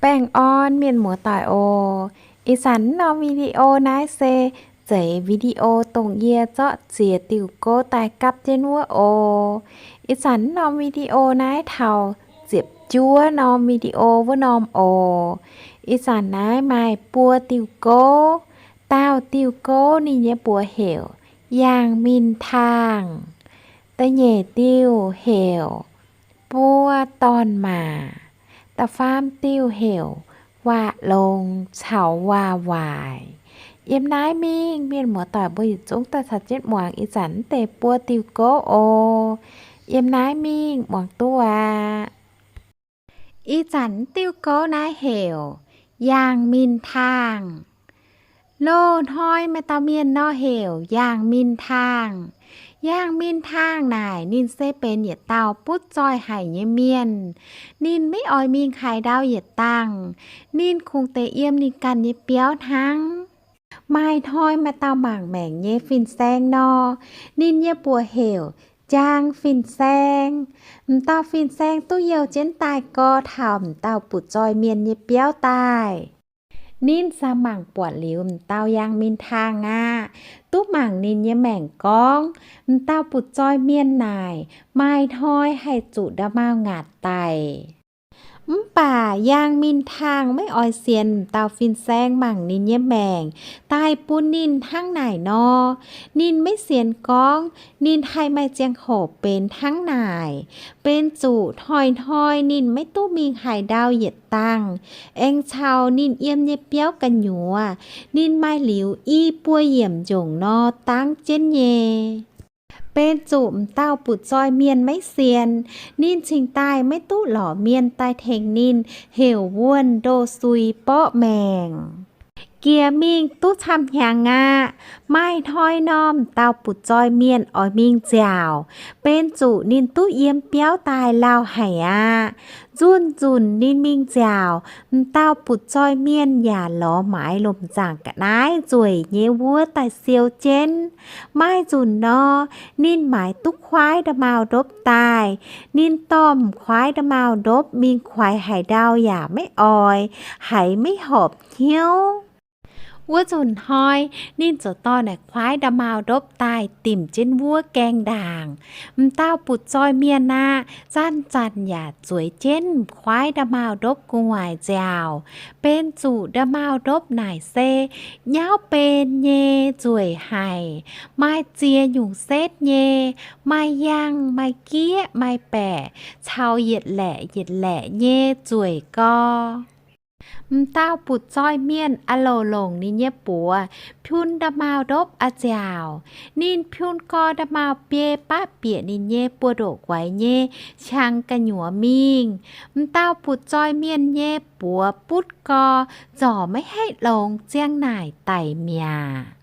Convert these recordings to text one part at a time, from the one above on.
Baengh orn mienh muoz-doic oc. Ih zanc norm video naaiv se zeiz video dongh yie zorqv ziex diuh gouv daaih gapv jienv wuov oc. Ih zanc norm video naaiv taux ziepc juov norm video wuov norm oc. Ih zanc naaiv maaih buo diuh gouv. Dauh diuh gouv ninh nyei mbuox heuc Yangh Minh Thang. Da'nyeic diuh heuc Buo Dorn Maac. Da'faam diuh heuc Waac Longx Caux Waac Waaic. Yiem naaiv mingh mienh muoz-doic mbuo yietc zungv daaih caux jienv muangx ih zanc naaiv deix buo diuh gouv oc. Yiem naaiv mingh muangx duqv aqv. Ih zanc naaiv diuh gouv naaiv heuc Yangh Minh Thang. Loz-hnoi maaih dauh mienh nor heuc Yangh Minh Thang. Yangh Minh Thang naaic ninh se benx yietc dauh butv zoih haic nyei mienh. Ninh maiv oix mingh haaix ndau yietc dangh. Ninh kungx deix yiem ninh ganh nyei biauv hnangv. Maaih hnoi maaih dauh mangc maengc nyei fin-saeng nor, ninh nyei mbuox heuc Jang Fin-Saeng. M'dauh fin-saeng duqv youh jienv daaih gau taux m'dauh butv zoih mienh nyei biauv daaih. Ninh samx mangc buatc liuz m'dauh Yangh Minh Thang aqv, duqv mangc ninh nyei maengc gorngv, m'dauh butv zoih mienh naaic maaih hnoi haih zuqc nda'maauh ngaatc daic. Mv baac Yangh Minh Thang maiv oix sienx m'dauh fin-saeng mangc ninh nyei maengc daaih bun ninh hnangv naaic nor. Ninh maiv sienx gorngv ninh haih maaih ziangh hoc benx hnangv naaic. Benx zuqc hnoi-hnoi ninh maiv duqv mingh haaix ndau yietc dangh, aengx caux ninh yiem nyei biauv gu'nyuoz, ninh maaih liuz i buo yiemc njongc nor dangv jienv nyei. Benx zuqc m'dauh butv zoih mienh maiv sienx, ninh cingx daaih maiv duqv lorz mienh daaih tengx ninh heuc wuonh ndoh suiz borqv maengc. Jiex mingh duqv camv hnyangx aqv. Maaih hnoi nor m'dauh butv zoih mienh oix mingh nziaauc, benx zuqc ninh duqv yiem biauv daaih lauh haic aqv. Nzunh nzunc ninh mingh nziaauc, m'dauh butv zoih mienh yaac lorz maaiz lomc zaangc ga'naaiv nzueic nyei wuov daaih siou jienv. Maaih nzunc nor, ninh maaiz duqv kuaaiv nda'maauh ndopv daaih. Ninh dorh m'kuaaiv nda'maauh ndopv mingh kuaix haaix ndau yaac maiv oix, haiz maiv horpc hnyouv. Wuov nzunc hnoi, ninh ziouc dorh naaic kuaaiv nda'maauh ndopv daaih dimc jienv wuov gaengh ndaangc. M'dauh butv zoih mienh aqv, zanc-zanc yaac zueiz jienv m'kuaaiv nda'maauh ndopv gu'nguaaic nziaauc. Benx zuqc nda'maauh ndopv naaic se nyauv ben nyei nzueic haic, maaih ziex nyungc setv nyei, maaih yangh, maaih gieqv, maaih baeqc, caux yietc laeqc yietc laeqc nyei nzueic gau. M'dauh butv zoih mienh a'louc longc ninh nyei buoz piun nda'maauh ndopv a'nziaauc. Ninh piun gau nda'maauh biei baqv bieqc ninh nyei buoz-ndoqv guaix nyei qangx gu'nyuoz mingh. M'dauh butv zoih mienh nyei buoz butv gau, zorc maiv haih longx, ziang naaic daic mi'aqv.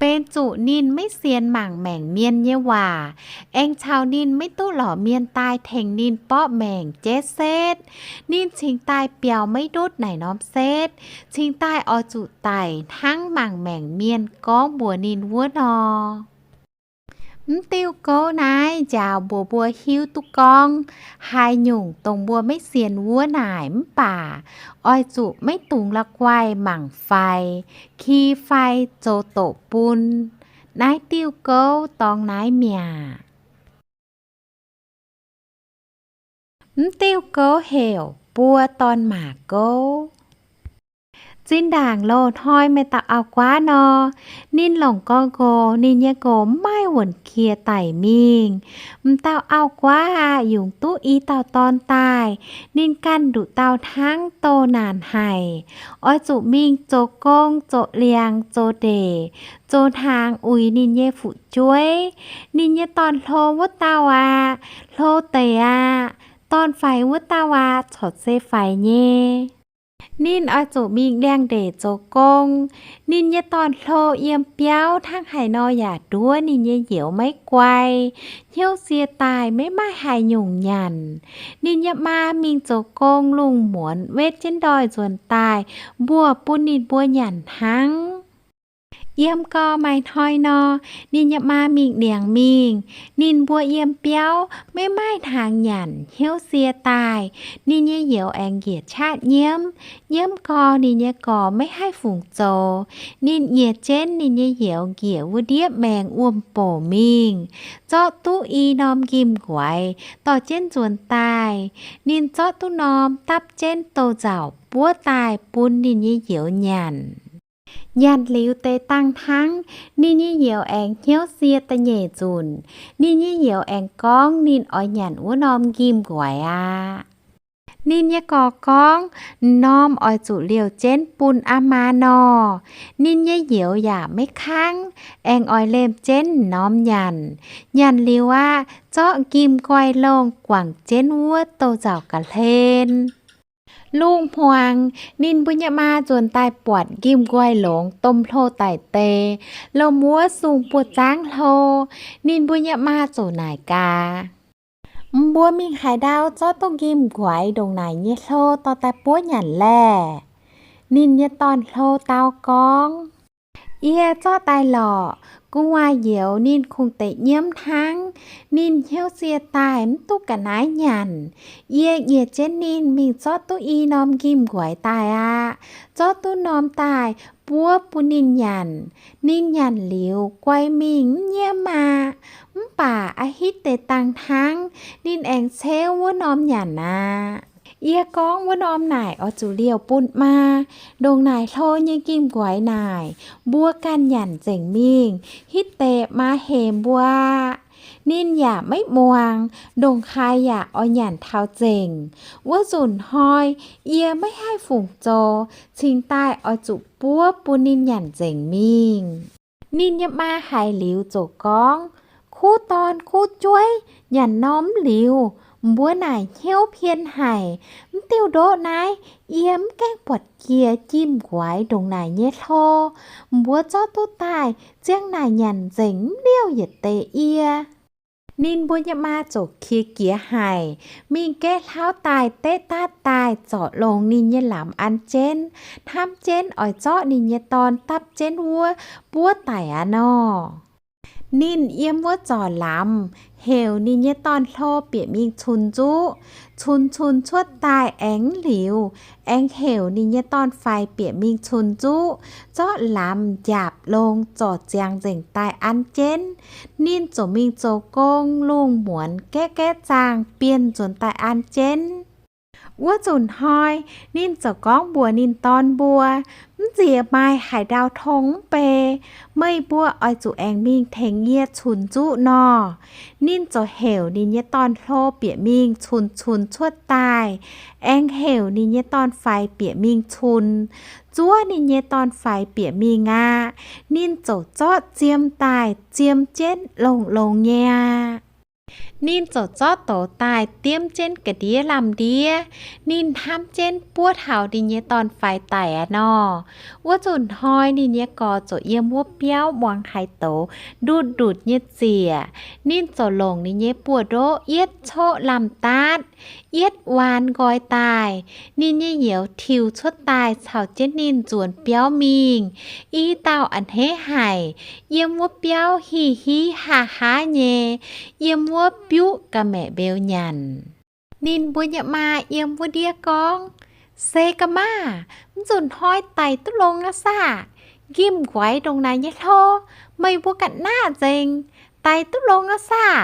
Benx zuqc ninh maiv sienx mangc maengc mienh nyei waac, aengx caux ninh maiv duqv lorz mienh daaih tengx ninh borqv maengc jeiv setv. Ninh cingx daaih biaux maiv ndutv naaic norm setv, cingx daaih oix zuqc daic hnangv mangc maengc mienh gorngv mbuox ninh wuov nor. Mv diuh gouv naaiv njaaux mbuox mbuo hiuv duqv gorngv, haaix nyungc dongh mbuo maiv sienx wuov naaic mv baac oix zuqc maiv dungx la'guaih mangc faix, ki fai zoux doqc bun. Naaiv diuh gouv dorngx naaiv mi'aqv. Mv diuh gouv heuc buo dorn maac gouv. Zinh ndaangc loz-hnoi maaih dauh auv-guaav nor, ninh longc gorx-nqox, ninh nyei nqox mv maaih wuonc qiex daic mingh. M'dauh auv-guaav aah, yungz duqv i dauh dorn daaih, ninh ganh nduqc dauh hnangv, doh naanc haic, oix zuqc mingh zoux gong, zoux liangx, zoux ndeic, zoux hnaangx uix ninh nyei fu'jueiv. Ninh nyei dorn-hlo wuov dauh aah, hlo deix aqv. Dorn-faix wuov dauh aah, corc se faix nyei. Ninh oix zuqc mingh liangx-ndeic zoux gong. Ninh nyei dorn-hlo yiem biauv hnangv haaix nor yaac nduov ninh nyei njoux maiv guai. Hnyouv sie daaih maiv maaih haaix nyungc nyanc. Ninh nyei maa mingh zoux gong lungh muonz wetv jienv ndoih nzuonx daaih, mbuox bun ninh mbuo nyanc hnangv. Yiem gau maaih hnoi nor, ninh nyei maa mingh ndiangx mingh. Ninh mbuo yiem biauv maiv maaih hnaangx nyanc, hnyouv sie daaih. Ninh nyei youz aengx njiec qaqv nyiemv. Nyiemv gau ninh nyei gorx maiv haih fungc zoux. Ninh nyiec jienv ninh nyei youz njiec wuov ndiev maengx wuom-boc mingh, zorqv duqv i norm nqimh nquaix dorh jienv nzuonx daaih. Ninh zorqv duqv norm dapv jienv douz-nzauc buov daaih bun ninh nyei youz nyanc. Nyanc liuz deix dangh hnangv, ninh nyei youz aengx hnyouv sie da'nyeic nzunc. Ninh nyei youz aengx gorngv ninh oix nyanc wuov norm nqimh nquaix aqv. Ninh nyei gorx gorngv, M'norm oix zuqc liouh jienv bun aa maa nor. Ninh nyei youz yaac maiv kangv, aengx oix lemh jienv m'norm nyanc. Nyanc liuz aqv, zorqv nqimh nquaix longh guangc jienv wuov douz-nzauc ga'hlen. Lungh hmuangx, ninh mbuo nyei maa nzuonx daaih buatc nqimh nquaix longx domh hlo daic deix, lomh wuov sung buoz-zaangv hlo. Ninh mbuo nyei maa ziouc naaic gaax, Mbuo mingh haaix ndau zorqv duqv nqimh nquaix ndongc naaic nyei hlo dorh daaih buov nyanc laeh? Ninh nyei dorn-hlo dau gorngv, Yie zorqv daaih lorqc. Gu'nguaaz-youz ninh kungx deix nyiemv hnangv. Ninh hnyouv sie daaih mv duqv ga'naaiv nyanc. Yie nyiec jienv ninh mingh zorqv duqv i norm nqimh nquaix daaih aqv. Zorqv duqv norm daaih buov bun ninh nyanc. Ninh nyanc liuz guai mingh mv nyiemv aqv. Mv baac a'hitv deix dangh hnangv, ninh aengx ceuv wuov norm nyanc aqv. Yie gorngv wuov norm naaic oix zuqc liouh bun maa. Ndongc naaic hlo nyei nqimh nquaix naaic, mbuo ganh nyanc nzengc mingh, hitv deix maa hemx mbuo aqv. Ninh yaac maiv muangx, ndongc haaix yaac oix nyanc taux nzengc. Wuov nzunc hnoi yie maiv haih fungc zoux, cingx daaih oix zuqc buov bun ninh nyanc nzengc mingh. Ninh nyei maa haiz liuz ziouc gorngv, Kuv dorn kuv jueiv, nyanc norm mv liuz, mbuo naaic hnyouv pien haic. Mv diuh ndoqv naaiv, yie mv gaengh buatc jiex jimh nquaix ndongc naaic nyei hlo. Mbuo zorqv duqv daaih, ziang naaic nyanc nzengc mv liouh yietc deix yie. Ninh mbuo nyei maa ziouc qiex jiez haic, mingh gaeqv hlauv daaih deqv daatv daaih zorc longx ninh nyei lamz an jienv, hnamv jienv oix zorqv ninh nyei dorn dapv jienv wuov buov daic aqv nor. Ninh yiem wuov zorc lamz, heuc ninh nyei dorn-hlo bieqc mingh cunx nzuqv. Cunx cunx cuotv daaih aengx mv liuz, aengx heuc ninh nyei dorn-faix bieqc mingh cunx nzuqv, zorqv lamz njaapc longx zorc ziangx nzengc daaih an jienv. Ninh ziouc mingh zoux gong, lungh muonz gaeqv gaeqv zaangh bienh nzuonx daaih an jienv. Wuov nzunc hnoi, ninh ziouc gorngv mbuox ninh dorn mbuo, Mv nziex maaih haaix ndau tong mv bei, meih mbuo oix zuqc aengx mingh tengx yie cunx nzuqv nor. Ninh ziouc heuc ninh nyei dorn-hlo bieqc mingh cunx cunx cuotv daaih, aengx heuc ninh nyei dorn-faix bieqc mingh cunx. Zuov ninh nyei dorn-faix bieqc mingh aqv, ninh ziouc zorqv ziem daaih ziem jienv longx-longx nyei aqv. Ninh ziouc zorqv douz daaih diemv jienv ga'ndiev lamh ndiev. Ninh hnamv jienv buov taux ninh nyei dorn-faix daic aqv nor. Wuov nzunc hnoi ninh nyei gorx ziouc yiem wuov biauv muangx haaix douz ndutv ndutv nyei ziec. Ninh ziouc longc ninh nyei buoz-ndoqv yietv coqv lamh daatv, yietv waanx nqoi daaih. Ninh nyei youz tiux cuotv daaih caux jienv ninh nzuonx biauv mingh. I dauh a'hneiv haic, yiem wuov biauv hih hiv haav haav nyei, yiem wuov biuqv ga'maeqc mbeux nyanc. Ninh mbuo nyei maa yiem wuov ndiev gorngv, Se ga'maah, mv nzunc hnoi daic duqv longx aqv saah? Njimv-nquaix ndongc naaic nyei hlo, meih mbuo ga'naaiv nzengc, daic duqv longx aqv saah?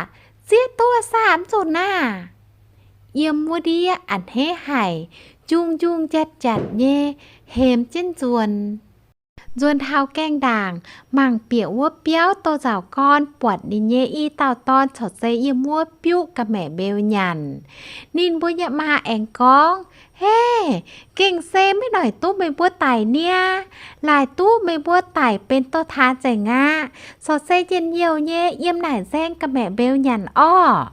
Zieqv duqv aqv saah mv nzunc naaiv? Yiem wuov ndiev a'hneiv haic, njung-njung njatv-njatv nyei hemx jienv nzuonx. Nzuonx taux gaengh ndaangc, mangc bieqc wuov biauv douz-nzauc gorn buatc ninh nyei i dauh dorn corc se yiem wuov biuqv ga'maeqc mbeux nyanc. Ninh mbuo nyei maa aengx gorngv, Heh, gengh se maiv noic duqv meih mbuo daic niaa. Laaic duqv meih mbuo daic benx dorh taax nzengc aqv. Corc se njien-youh nyei yiem naaic nzaeng ga'maeqc mbeux nyanc orqc.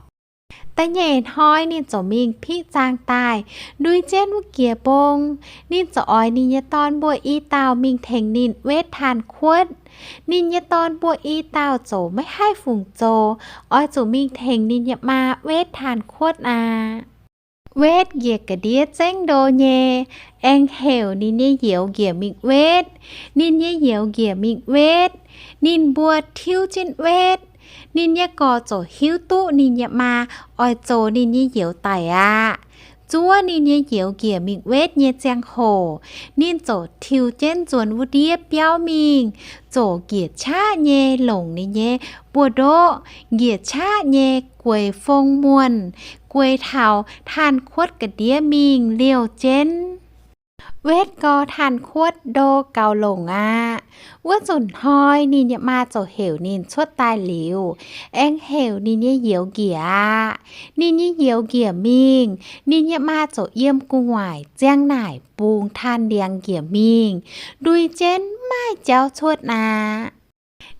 Da'nyeic hnoi ninh ziouc mingh piqv zaang daaih, ndui jienv wuov jiex mbong. Ninh ziouc oix ninh nyei dorn mbuo i dauh mingh tengx ninh wetv taan kuotv. Ninh nyei dorn mbuo i dauh ziouc maiv haih fungc zoux, oix zuqc mingh tengx ninh nyei maa wetv taan kuotv aqv. Wetv njiec ga'ndiev zengv ndo nyei, aengx heuc ninh nyei youz njiec mingh wetv. Ninh nyei youz njiec mingh wetv, ninh mbuo tiuv jienv wetv. Ninh nyei gorx ziouc hiuv duqv ninh nyei maa oix zoux ninh nyei youz daic aqv. Zuov ninh nyei youz njiec mingh wetv nyei ziangh hoc, ninh ziouc tiux jienv nzuonx wuov ndiev biauv mingh, ziouc njiec qaqv nyei longc ninh nyei buoz-ndoqv, njiec qaqv nyei gueix fong muonh, gueix taux Tanh Kuotv ga'ndiev mingh liouh jienv. Wetv gau Tanh Kuotv ndo gaux longc aqv. Wuov nzunc hnoi ninh nyei maa ziouc heuc ninh cuotv daaih liuz, aengx heuc ninh nyei youz njiec aqv. Ninh nyei youz njiec mingh, ninh nyei maa ziouc yiem gu'nguaaic ziang naaic bungx Tanh Ndiangx njiec mingh, ndui jienv mv maaih jauv cuotv aqv.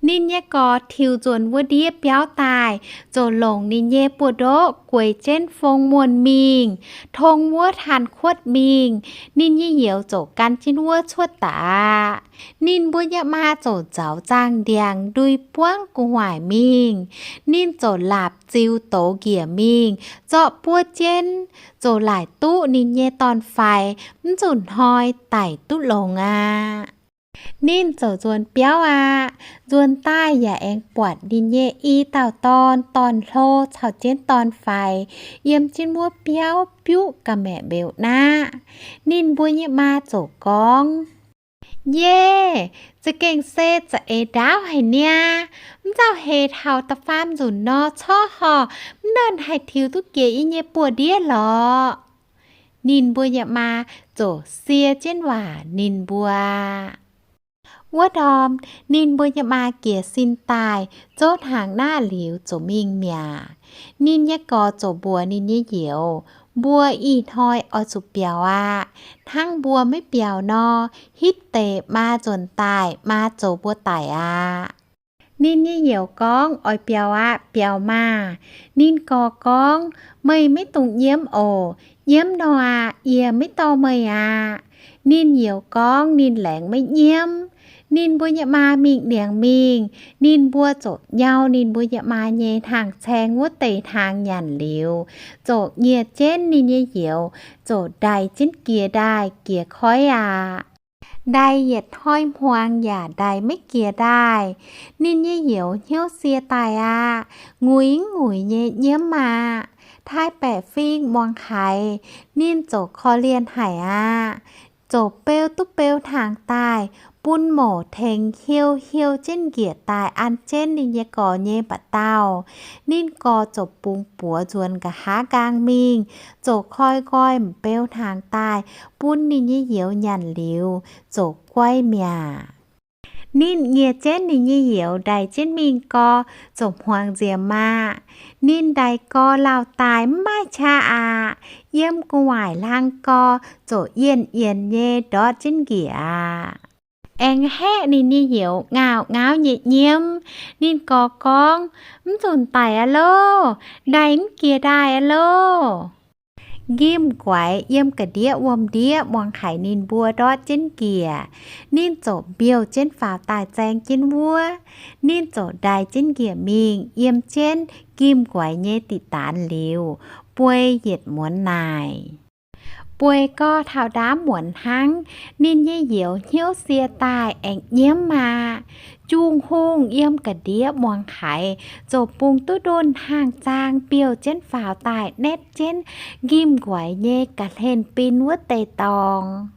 Ninh nyei gorx tiux nzuonx wuov ndiev biauv daaih, ziouc longc ninh nyei buoz-ndoqv gueix jienv fong muonh mingh, tong wuov Tanh Kuotv mingh. Ninh nyei youz ziouc gan jienv wuov cuotv daaih aqv. Ninh mbuo nyei maa ziouc nzauz zaangh ndiangx ndui buangv gu'nguaaic mingh. Ninh ziouc laapc ziux douz njiec mingh, zorqv buov jienv, ziouc laaic duqv ninh nyei dorn-faix, mv nzunc hnoi daic duqv longx aqv. Ninh ziouc nzuonx biauv aqv. Nzuonx daaih yaac aengx buatc ninh nyei i dauh dorn, dorn-hlo caux jienv dorn-faix yiem jienv wuov biauv biuqv ga'maeqc mbeux naqv. Ninh mbuo nyei maa ziouc gorngv, Yie, za'gengh se za'eix ndaauv haic niaa. Mv nzauh heix taux da'faam nzunc nor, corc horc mv nernh haih tiux duqv jiex yie nyei buoz-ndiev lorqc. Ninh mbuo nyei maa ziouc sie jienv waac ninh mbuo. Wuov ndorm ninh mbuo nyei maa jiez sin daaih, zouv hnaangx naqv liuz ziouc mingh mi'aqv. Ninh nyei gorx ziouc mbuox ninh nyei youz, Mbuo ih hnoi oix zuqc biaux aqv. Hnangv mbuo maiv biaux nor, hitv deix maa nzuonx daaih, maa zoux mbuo daic aqv. Ninh nyei youz gorngv, Oix biaux aqv, biaux maah! Ninh gorx gorngv, Meih maiv dungx nyiemv oc. Nyiemv nor aqv, yie maiv dorh meih aqv. Ninh youz gorngv ninh laengz maiv nyiemv. Ninh mbuo nyei maa mingh niangx mingh. Ninh mbuo ziouc nyau ninh mbuo nyei maa nyei hnaangx-caeng wuov deix hnaangx nyanc liuz, ziouc nyieh jienv ninh nyei youz, ziouc ndaix jienv jiex ndaaih jiex koiv aqv. Ndaix yietc hnoi hmuangx yaac ndaix maiv jiex ndaaih. Ninh nyei youz hnyouv sie daaih aqv. Nguiz mv nguiz nyei nyiemv aqv. Taaih baeqc fing muangx haiz, ninh ziouc korv-lienh haic aqv. Ziouc beu duqv beu hnaangx daaih, bun mouc tengx hieu hieu jienv njiec daaih an jienv ninh nyei gorx nyei mba'dauh. Ninh gorx ziouc bungx buoz nzuonx nqa'haav nqaang mingh, ziouc koi nqoi m'beu hnaangx daaih bun ninh nyei youz nyanc liuz, ziouc guai mi'aqv. Ninh nyieh jienv ninh nyei youz ndaix jienv mingh gau, ziouc hmuangx nziex maah! Ninh ndaix gau lauh daaih mv maaih qaqv aqv. Yiem gu'nguaaic hlang gau, ziouc yienh yienx nyei ndortv jienv njiec aqv. Aengx haeqv ninh nyei youz ngaauv ngaauv nyei nyiemv. Ninh gorx gorngv, Mv nzunc daic aqv loh! Ndaix mv jiex ndaaih aqv loh! Nqimh Guaix yiem ga'ndiev wuom-ndiev muangx haiz ninh mbuo ndortv jienv njiec, ninh ziouc mbiouh jienv faaux daaih zaeng jienv wuov. Ninh ziouc ndaix jienv njiec mingh yiem jienv Nqimh Guaix nyei diqc daanx liuz, bueix yietc muonz naaic. Bueix gau taux ndaamv muonz hnangv, ninh nyei youz hnyouv sie daaih aengx nyiemv aqv. Jung hungh yiem ga'ndiev muangx haiz, ziouc bungx duqv ndonh hnaangx-zaang mbiouh jienv faaux daaih naetv jienv Nqimh Guaix nyei ga'hlen bin wuov deix dorngx.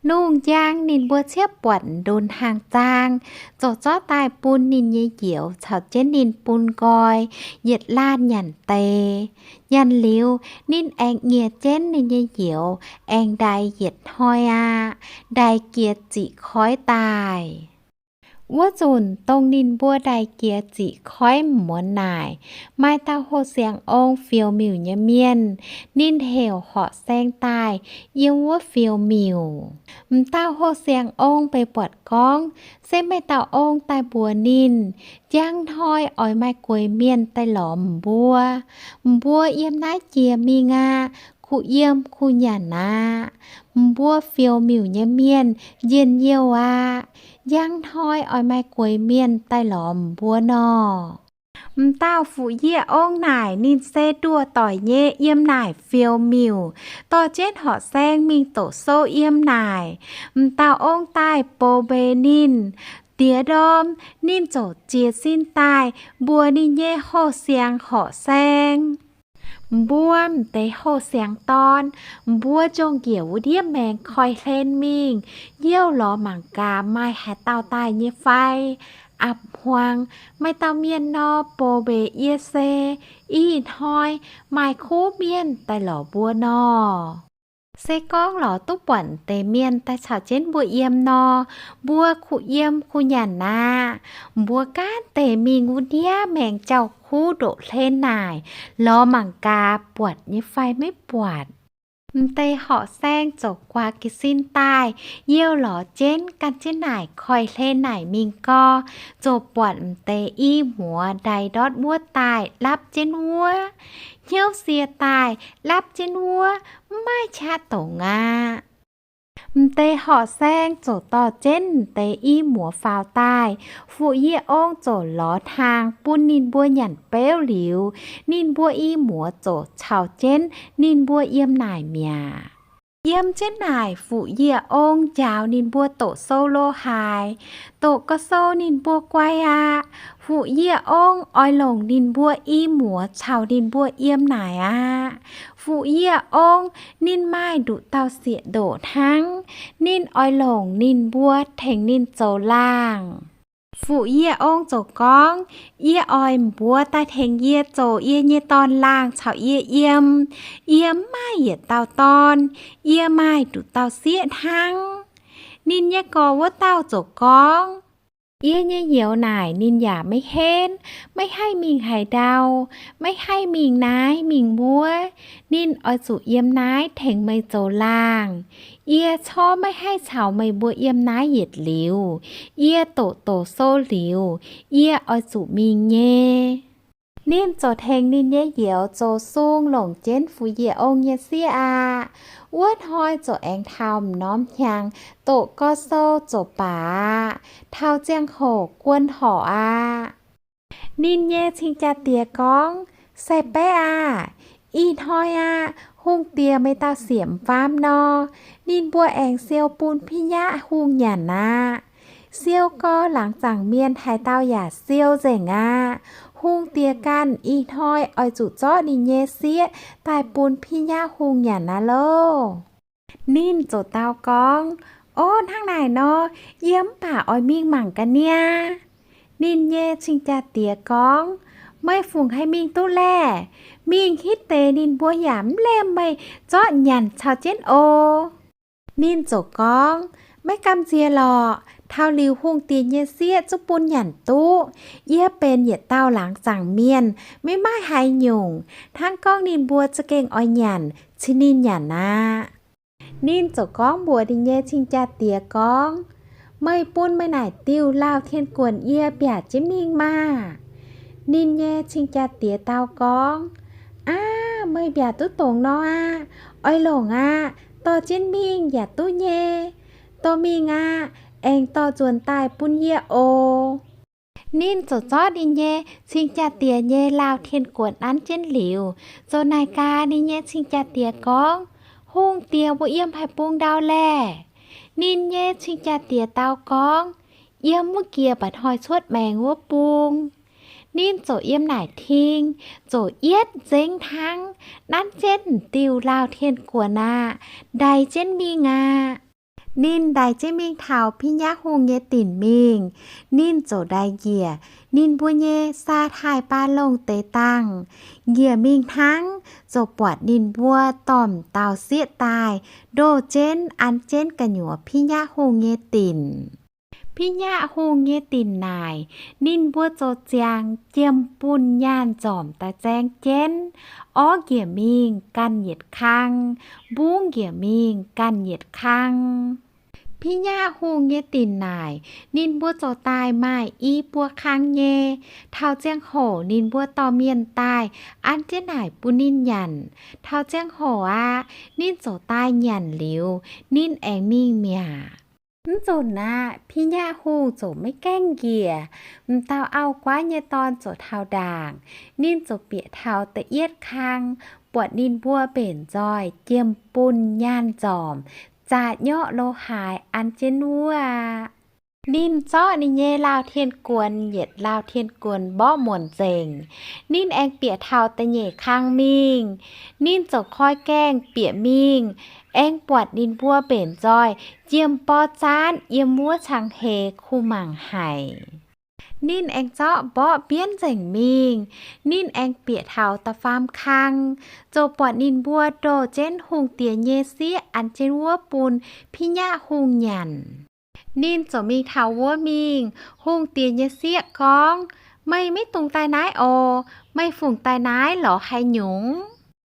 Lungh njang ninh mbuo ciepv buatc ndonh hnaangx-zaang, ziouc zorqv daaih bun ninh nyei youz caux jienv ninh bun nqoi yietc laanh nyanc deix. Nyanc liuz, ninh aengx nyieh jienv ninh nyei youz aengx ndaix yietc hnoi aqv. Ndaix jiex ziqc koiv daaih. Wuov nzunc dongh ninh mbuo ndaix jiex ziqc koiv m'muonz naaic, maaih dauh hoh siang ong fioux miuc nyei mienh. Ninh heuc horqc saeng daaih yiem wuov fioux miuc. M'dauh hoh siang ong beiv buatc gorngv, Se meih dauh ong daaih mbuox ninh, njang hnoi oix maaih gueix mienh daaih lorz m'buo. M'buo yiem naaiv jiex mingh aqv. Kuh yiem kuh nyanc aqv. M'buo fioux miuc nyei mienh njien-youh aqv. Njang hnoi oix maaih gueix mienh daaih lorz m'buo nor. M'dauh Fuqv-Yieqv Ong naaic ninh se nduoh doic nyei yiem naaic fioux miuc, dorh jienv horqc saeng mingh doqc sou yiem naaic. M'dauh ong daaih bouh mbeix ninh, diex ndorm ninh ziouc jiez sin daaih mbuox ninh nyei houh siangx horqc saeng, mbuo m'deix houh siangx dorn, mbuo jong njiec wuov ndiev maengx koi hlen mingh, youh lorz mangc gaax maaih haaix dauh daaih nyei fai. A'hmuangx maaih dauh mienh nor bouh mbeix yie se, ih hnoi maaih kuv mienh daaih lorz mbuo nor. Se gorngv lorz duqv buatc deix mienh daaih caux jienv mbuo yiem nor, mbuo kuh yiem kuh nyanc aqv. Mbuo gaanv deix mingh wuov ndiev maengx jauv-kuv ndoqc hlen naaic, lorz mangc gaax buatc nyei fai maiv buatc. M'deix horqc saeng ziouc guaax jiez sin daaih, youh lorz jienv gan jienv naaic koi hlen naaic mingh gau, ziouc buatc m'deix i muoz ndaix ndortv wuov daaih lapv jienv wuov, hnyouv sie daaih lapv jienv wuov, mv maaih qaqv dongz aqv. M'deix horqc saeng ziouc dorh jienv m'deix i muoz faaux daaih. Fuqv-Yieqv Ong ziouc lorz hnaangx bun ninh mbuo nyanc beuv liuz, ninh mbuo i muoz ziouc caux jienv ninh mbuo yiem naaic mi'aqv. Yiem jienv naaic Fuqv-Yieqv Ong njaaux ninh mbuo doqc sou lo haaix, doqc gau sou ninh mbuo guai aqv. Fuqv-Yieqv Ong oix longc ninh mbuo i muoz caux ninh mbuo yiem naaic aqv. Fuqv-Yieqv Ong ninh maaih nduqc dauh sieqv ndoqc hnangv. Ninh oix longc ninh mbuo tengx ninh zoux laangh. Fuqv-Yieqv Ong ziouc gorngv, yie oix mbuox daaih tengx yie zoux yie nyei dorn-laangh caux yie yiem. Yie mv maaih yietc dauh dorn. Yie maaih nduqc dauh sieqv hnangv. Ninh nyei gorx wuov dauh ziouc gorngv, yie nyei youz naaic ninh yaac maiv henv, maiv haih mingh haaix ndau, maiv haih mingh naaiv mingh wuov. Ninh oix zuqc yiem naaiv tengx meih zoux laangh. Yie corc maiv haih caux meih mbuo yiem naaiv yietc liuz. Yie doqc doqc sou liuz, yie oix zuqc mingh nyei. Ninh ziouc tengx ninh nyei youz zoux sung longc jienv Fuqv-Yieqv Ong nyei sieqv aqv. Wuov hnoi ziouc aengx taux m'normh hnyangx doqc gau sou ziouc baac aqv. Taux ziangh hoc guon horc aqv. Ninh nyei cing-jaa-diex gorngv, sai-baeqv aah! Ih hnoi aqv, hungh diex meih dauh sieqv m'faam nor, ninh mbuo aengx siou bun piv nyaqv hungh nyanc aqv. Siou gau laangz zaangc mienh haaix dauh yaac siou nzengc aqv. Hungh diex ganh ih hnoi oix zuqc zorqv ninh nyei sieqv daaih bun piv nyaqv hungh nyanc aqv loh. Ninh ziouc dau gorngv, o, hnangv naaic nor, yie mv baac oix mingh mangc gaax niaa. Ninh nyei cing-jaa-diex gorngv, meih fungc haih mingh duqv laeh? Mingh hitv deix ninh mbuo yaac mv lemh meih zorqv nyanc caux jienv oc. Ninh ziouc gorngv, maiv gamh nziex lorqc. Taux liuz hungh diex nyei sieqv zungv bun nyanc duqv. Yie benx yietc dauh laangz zaangc mienh, maiv maaih haaix nyungc. Hnangv gorngv ninh mbuo za'gengh oix nyanc, cin ninh nyanc aqv. Ninh ziouc gorngv mbuox ninh nyei cing-jaa-diex gorngv, meih bun meih naaic diuh lauh tien-guonc yie mbiaauc jienv mingh maah! Ninh nyei cing-jaa-diex dau gorngv, aav, meih mbiaauc duqv dongz nor aqv. Oix longc aqv. Dorh jienv mingh yaac duqv nyei. Dorh mingh aqv. Aengx dorh nzuonx daaih bun yie oc. Ninh ziouc zorqv ninh nyei cing-jaa-diex nyei lauh tien-guonc nanv jienv liuz, ziouc naaic gaax ninh nyei cing-jaa-diex gorngv, hungh diex mbuo yiem haaix bung ndau laeh? Ninh nyei cing-jaa-diex dau gorngv, yiem wuov jiex mba'hnoi cuotv maengx wuov bung. Ninh ziouc yiem naaic ting, ziouc yietv nzengv hnangv, nanv jienv diuh lauh tien-guonc aqv, ndaix jienv mingh aqv. Ninh ndaix jienv mingh taux piv nyaqv hungh nyei dinc mingh. Ninh ziouc ndaix njiec ninh mbuo nyei saa taaih baa longh deix dangh. Njiec mingh hnangv, ziouc buatc ninh mbuo dorh m'dauh sieqv daaih, ndoh jienv an jienv gu'nyuoz piv nyaqv hungh nyei dinc. Piv nyaqv hungh nyei dinc naaic, ninh mbuo zoux ziangx jiem bunh nyaanh nzormc daaih zaeng jienv. Orv njiec mingh ganh yietc kang, mbungv njiec mingh ganh yietc kang. Piv nyaqv hungh nyei dinc naaic, ninh mbuo zoux daaih maaih i buo kang nyei. Taux ziangh hoc ninh mbuo dorh mienh daaih an jienv naaic bun ninh nyanc. Taux ziangh hoc aqv, ninh zoux daaih nyanc liuz, ninh aengx mingh mi'aqv. Mv nzunc aqv, Piv Nyaqv Hungh ziouc maiv gaengh njiec. M'dauh auv-guaav nyei dorn ziouc taux ndaangc. Ninh ziouc bieqc taux da'yietv kang, buatc ninh mbuo mbenc nzoih jiem bunh nyaanh nzormc, zaqc nyorqv lo haaix an jienv wuov aqv. Ninh zorqv ninh nyei laauh tien guonx yietc laauh tien guonx mborqv muonc nzengc. Ninh aengx bieqc taux da'nyeic kang mingh. Ninh ziouc koi gaengh bieqc mingh, aengx buatc ninh mbuo mbenc nzoih jiem borv zaanv yiem wuov cang heix kuh mangc haic. Ninh aengx zorqv mborqv mbienv nzengc mingh. Ninh aengx bieqc taux da'faam kang, ziouc buatc ninh mbuo ndoh jienv hungh diex nyei sieqv an jienv wuov bun Piv Nyaqv Hungh nyanc. Ninh ziouc mingh taux wuov mingh. Hungh diex nyei sieqv gorngv, Meih maiv dungx daaih naaiv oc. Meih fungc daaih naaiv lorz haaix nyungc?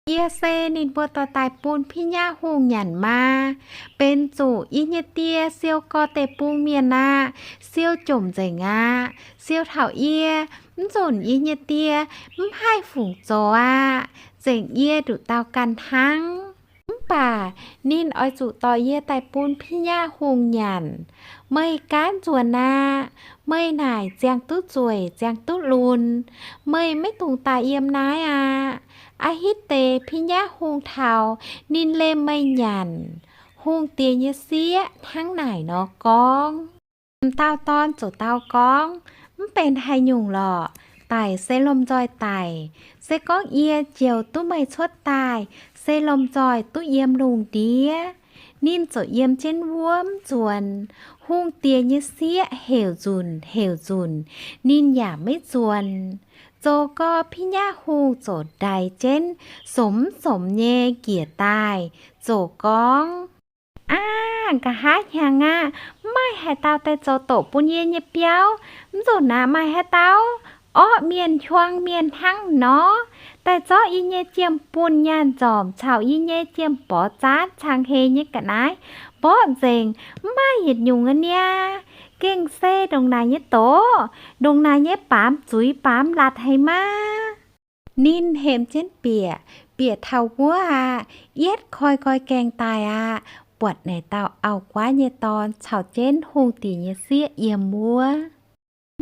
Yie se ninh mbuo dorh daaih bun Piv Nyaqv Hungh nyanc maa. Benx zuqc yie nyei die siou gorx deic-bung mienh aqv. Siou jomc nzengc aqv. Siou taux yie, mv nzunc yie nyei die mv haih fungc zoux aqv. Nzengc yie nduqc dauh ganh hnangv. Mv baac ninh oix zuqc dorh yie daaih bun Piv Nyaqv Hungh nyanc. Meih gaanv nzuonx aqv. Meih naaic ziangh duqv zueic, ziangh duqv lunx. Meih maiv dungx daaih yiem naaiv aqv. A'hitv deix Piv Nyaqv Hungh taux, ninh liemh meih nyanc. Hungh diex nyei sieqv hnangv naaic nor gorngv. M'dauh dorn ziouc dau gorngv, Mv benx haaix nyungc lorqc. Daic se lomh nzoih daic. Se gorngv yie njoux duqv meih cuotv daaih, se lomh nzoih duqv yiem lungh ndiev. Ninh ziouc yiem jienv wuov mv nzuonx. Hungh diex nyei sieqv heuc nzunc heuc nzunc, ninh yaac maiv nzuonx. Zoux gorx Piv Nyaqv Hungh ziouc ndaix jienv somx somx nyei njiec daaih, ziouc gorngv, Aav, nqa'haav hnyangx aqv, mv maaih haaix dauh daaih zoux doqc bun yie nyei biauv. Mv nzunc naaiv maaih haaix dauh orqv mienh hiuang mienh hnangv nor, daaih zorqv yie nyei jiem-bunh nyaanh nzormc caux yie nyei jiem-borqv zaanv cang heix nyei ga'naaiv mborqv nzengc, mv maaih yietc nyungc aqv niaa. Gengh se ndongc naaic nyei doqc, ndongc naaic nyei baamz zuiz baamz latc haic maa. Ninh hemx jienv bieqc, bieqc taux wuov aqv, yietv koi nqoi gaengh daaih aqv, buatc naaic dauh auv-guaav nyei dorn caux jienv hungh diex nyei sieqv yiem wuov.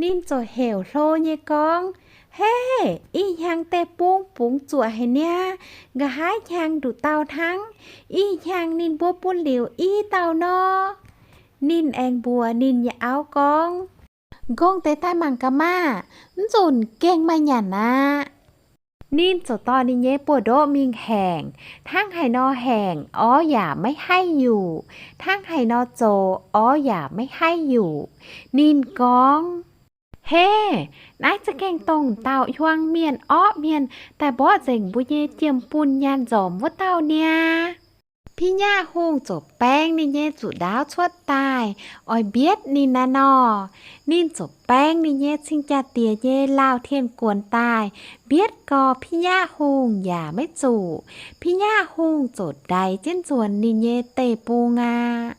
Ninh ziouc heuc hlo nyei gorngv, Hei, ih hnyangx deic-bung bungx zuoqc haic niaa. Nqa'haav hnyangx nduqc dauh hnangv. Ih hnyangx ninh mbuo bun liuz i dauh nor. Ninh aengx mbuox ninh nyei auv gorngv, Nqongh deix daaih mangc gaax maah! Mv nzunc gengh maaih nyanc aqv. Ninh ziouc dorh ninh nyei buoz-ndoqv mingh haengc. Hnangv haaix nor haengc, orv yaac maiv haih yuqc. Hnangv haaix nor zoux, orv yaac maiv haih yuqc. Ninh gorngv, He, naaiv za'gengh dongh dauh hiuang mienh orqv mienh daaih mborqv nzengc mbuo nyei jiem-bunh nyaanh nzormc wuov dauh niaa. Piv Nyaqv Hungh ziouc baeng ninh nyei zuqc ndaauv cuotv daaih, oix mbietv ninh naaiv nor. Ninh ziouc baeng ninh nyei cing-jaa-diex nyei laauh tien guonx daaih, mbietv gorx Piv Nyaqv Hungh yaac maiv zuqc. Piv Nyaqv Hungh ziouc ndaix jienv nzuonx ninh nyei deic-bung aqv.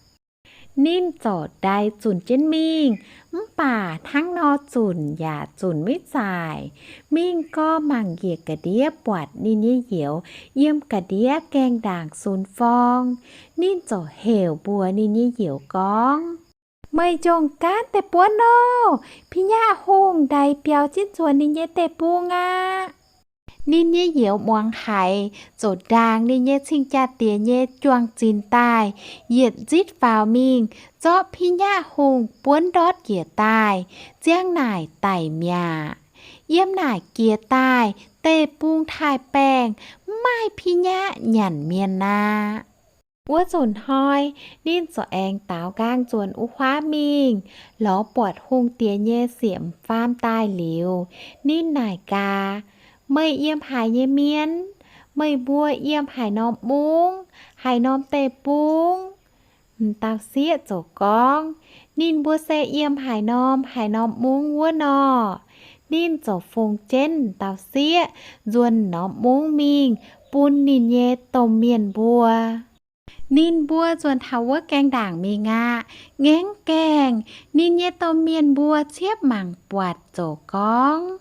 Ninh ziouc ndaix zunc jienv mingh, mv baac hnangv nor zunc yaac zunc maiv zaaic. Mingh gorx mangc njiec ga'ndiev buatc ninh nyei youz yiem ga'ndiev gaengh ndaangc sunx forng. Ninh ziouc heuc mbuox ninh nyei youz gorngv, Meih njongc gaanv deix buonv nor, Piv Nyaqv Hungh ndaix biaux jienv nzuonx ninh nyei deic-bung aqv. Ninh nyei youz muangx haiz, ziouc ndaangc ninh nyei cing-jaa-diex nyei juang-zinx daaih, yietc nzitv faaux mingh, zorqv Piv Nyaqv Hungh buonv ndortv njiec daaih, ziang naaic daic mi'aqv. Yiem naaic jiex daaih, deic-bung taaih-baengh, mv maaih Piv Nyaqv nyanc mienh aqv. Wuov nzunc hnoi, ninh ziouc aengx daaux nqaang nzuonx wuov huaav mingh, lorz buatc hungh diex nyei sieqv m'faam daaih liuz, ninh naaic gaax, Meih yiem haaix nyei mienh? Meih mbuo yiem haaix norm mungv, haaix norm deic-bung? M'dauh sieqv ziouc gorngv, Ninh mbuo se yiem haaix norm haaix norm mungv wuov nor. Ninh ziouc fungx jienv m'dauh sieqv nzuonx norm mungv mingh bun ninh nyei domh mienh mbuo. Ninh mbuo nzuonx taux wuov gaengh ndaangc mingh aqv. Ngaengv gaengh, ninh nyei domh mienh mbuo ciepv mangc buatc ziouc gorngv,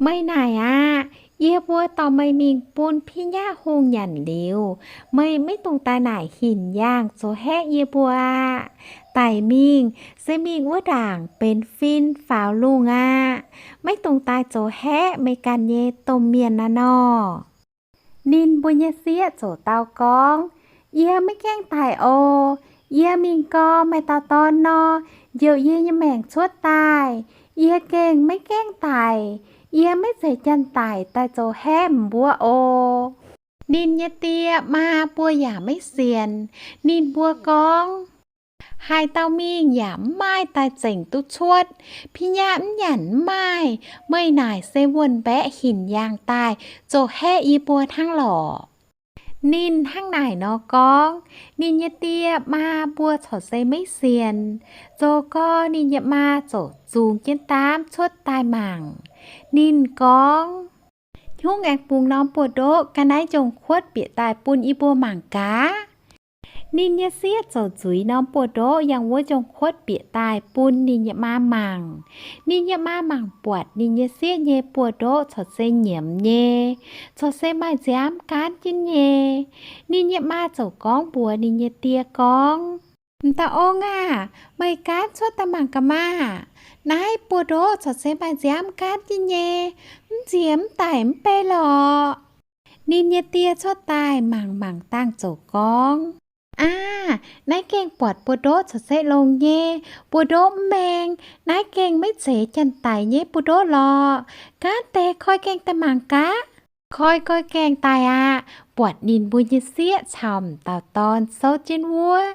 Meih naaic aqv, Yie mbuo dorh meih mingh bun Piqv-Nyaqv Hungh nyanc liuz, meih maiv dungx daaih naaic hinc yaangh zoux haeqv yie mbuo aqv. Daic mingh se mingh wuov ndaangc benx fin faaux lungh aqv. Maiv dungx daaih zoux haeqv meih ganh nyei domh mienh naaiv nor. Ninh mbuo nyei sieqv ziouc dau gorngv, Yie maiv gaengh daic oc. Yie mingh gau, maaih dauh dorn nor, njoux yie nyei maengc cuotv daaih. Yie gengh maiv gaengh daic. Yie maiv zeiz janx-daic daaih zoux haeqv mbuo oc. Ninh nyei die maa mbuo yaac maiv sienx. Ninh mbuo gorngv, Haaix dauh mingh yaac mv maaih daaih zengc duqv cuotv. Piqv-Nyaqv mv nyanc mv maaih. Meih naaic se wuonh mbaeqc hinc yaangh daaih zoux haeqv yie mbuo hnangv lorqc. Ninh hnangv naaic nor gorngv, ninh nyei die maa mbuo corc se maiv sienx. Zoux gau ninh nyei maa ziouc zungx jienv daamv cuotv daaih mangc. Ninh gorngv, Hnyungv aengx bungx norm buoz-ndoqv ga'naaiv njongh kuotv bieqc daaih bun yie mbuo mangc gaax. Ninh nyei sieqv ziouc nzuiz norm buoz-ndoqv yangh wuov njongh kuotv bieqc daaih bun ninh nyei maa mangc. Ninh nyei maa mangc buatc ninh nyei sieqv nyei buoz-ndoqv corc se nyiemz nyei, corc se maaih nziaamv gaanv jienv nyei. Ninh nyei maa ziouc gorngv mbuox ninh nyei die gorngv, M'dauh ong aah! Meih gaanv cuotv daaih mangc gaax maah! Naaiv buoz-ndoqv corc se maaih nziaamv gaanv jienv nyei, mv nziex mv daic mv bei lorqc. Ninh nyei die cuotv daaih mangc mangc dangh ziouc gorngv, Aav, naaiv gengh buatc buoz-ndoqv corc se longx nyei. Buoz-ndoqv mv maeng. Naaiv gengh maiv zeiz janx-daic nyei buoz-ndoqv lorqc. Gaanv deix koi gaengh daaih mangc gaax. Koi goi gaengh daaih aqv. Buatc ninh mbuo nyei sieqv caux m'dauh dorn souv jienv wuov,